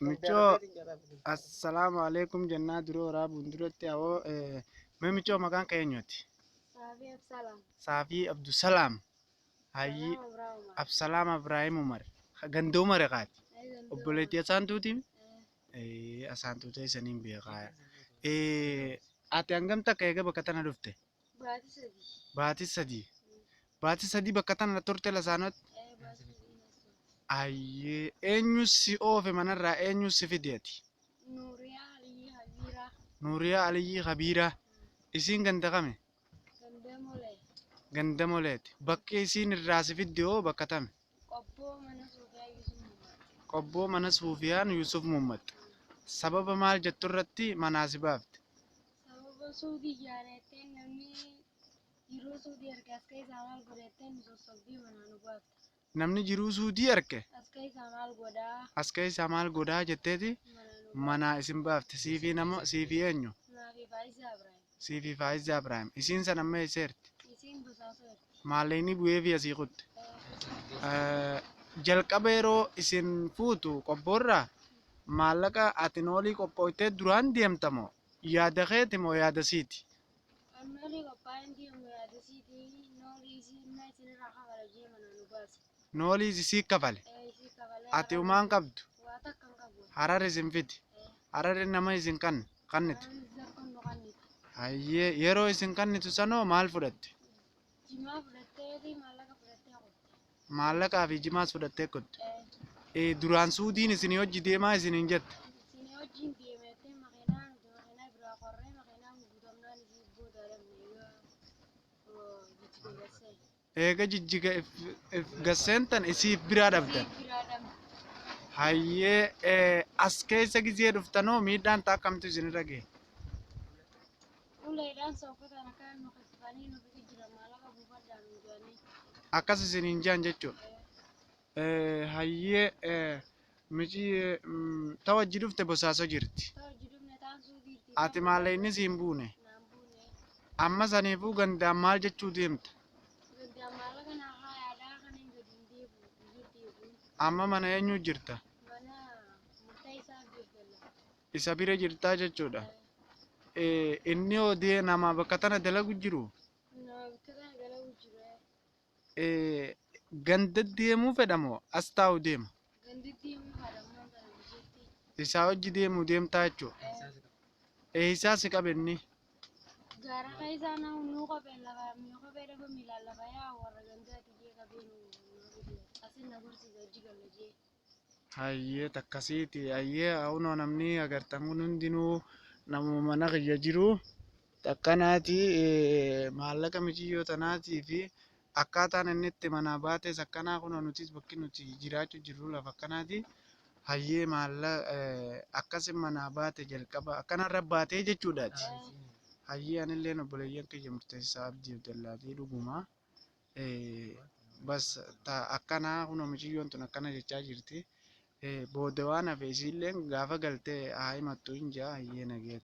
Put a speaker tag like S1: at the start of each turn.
S1: Michoo, assalaamu alaikum jennaa duroo waraabuun duratti awoo mee michoo maqaan kee eenyuti?
S2: Saafii Absalaam.
S1: Saafii Abdusalaam. Hayyii
S2: Salaam Abrahaam.
S1: Absalaam Ibraahim Umar. Gandoo Umar qaati. Obboleettii Asaantuuti? Asaantuu ta'e saniin beekaa. Ati hangam takka eega bakka tana dhufte?
S2: Baatii 3.
S1: Baatii 3. Baatii 3 bakka tana turte lasaanotti?
S2: Baatii 3 nas.
S1: Ayyee, eenyu si oofe manarraa, eenyu si fide ati?
S2: Nuuriyaa Aliyyii Habiiraa.
S1: Nuuriyaa Aliyyii Habiiraa. Isiin ganda kami?
S2: Ganda Molee.
S1: Ganda Moleeti. Bakki isiin irraa si fidde hoo bakka tami?
S2: Qobboo mana Suufiyaa Yusuf Muhammad.
S1: Qobboo mana Suufiyaan Yusuf Muhammad. Sababa maal jettu irratti manaa si baafte?
S2: Sababa suudii jaalatteen namni jiruu suudii arge as keessaa maal godhattee nu sossobdii manaa nu baafte.
S1: Namni jiruu suudii arge
S2: As keessaa maal godhaa?
S1: As keessaa maal godhaa jetteeti
S2: Manaa nu baafte.
S1: Manaa isin baafte. Siifii nama siifii eenyu?
S2: Naafi Faayisaa Ibraahim.
S1: Siifii Faayizaa Ibraahim. Isiin san amma eesseerti?
S2: Isiin Bosaasoo jirti.
S1: Maallaqni bu'eefii asii kutte. Jalqaba yeroo isin fuutu qobboorraa maallaqa ati noolii qophooytee duraan deemta moo yaada keeti moo yaada siiti?
S2: Noolii qophaa'een deemu yaada siiti, noolii isiin na isinirraa kafala jee manaa nu baase.
S1: Noolii isii kafale.
S2: Isii kafalee.
S1: Ati umaan qabdu.
S2: Waa takka hin qabu.
S1: Harar isin fidi. Hararri nama isin kanne kannite.
S2: Hararri zakkoon nu kannite.
S1: Hayyee, yeroo isin kannitu sanoo maal fudhatte?
S2: Jimaa fudhattee maallaqa fudhattee kutte.
S1: Maallaqaa fi jimaas fudhattee kutte. Duraan suudiin isinii hojii deemaa isiniin jette.
S2: Isinii wajjin deemettee makiinaa nuti makiinaa biraa korree makiinaan guutamnaan isii booda dhabne egaa jijjiga gassee.
S1: Eega jijjiga if gasseentan isiif biraa dhabdan.
S2: Isii biraa dhabne.
S1: Hayyee, as keessa gizee dhuftanoo miidhaan ta'a akkamtu isinirra gahe?
S2: Uleedhaan soofotaan akka nu kasifanii nu fiti jira maallaqa buufadhaan nu jedhanii.
S1: Akkas isiniin jedhan jechuudha. Hayyee, micii ta wajji dhufte Bosaasoo jirti.
S2: Ta wajji dhufne taan suudiirti.
S1: Ati maallaqni siin buune.
S2: Naan buune.
S1: Amma saniifuu gandaan maal jechuu deemta?
S2: Gandaan maallaqa naa haayaadhaa kan hin gadi hin deebi'u biyya deebi'u.
S1: Amma mana eenyu jirta?
S2: Mana murtee isaa Abdullah.
S1: Isa bira jirtaa jechuudha. Inni hoo nama bakka tana dalagu jiru?
S2: Nama bakka tana dalagu jiru.
S1: Ganda deemuu fedha moo as taa'u deema?
S2: Gandi deemuu fedha ammaan tana biyyatti.
S1: Isaa hojii deemuu deemtaa jechuudha. Eessaa si qabe inni?
S2: Gaara keessaa nama nuu kophee lafa mii kophee dhabu miilaan lafa yaa warra gandaati jee qabee nu fide. Asin na gorsiisa hojii galla jee.
S1: Hayyee, takkasiiti. Hayyee, hunoo namni agartan kun hundinuu namuma mana kiyya jiru. Takkanaati maallaqa miciyyoo tanaatii fi akkaataan inni itti manaa baates akkanaa, kunoo nutis bakki nuti jiraachuu jirru lafa akkanaati. Hayyee, maallaqa akkasin manaa baate jalqaba akkanarra baatee jechuudhaati. Hayyee, anilleen obboleeyyan kiyya murteessaa Abdii Abdallaatii dhuguma. Bas akkanaa kunoo miciyyoon tun akkana jechaa jirti. Booda waan hafe isiilleen gaafa galtee haa himattu hin jaa. Hayyee, nageetti.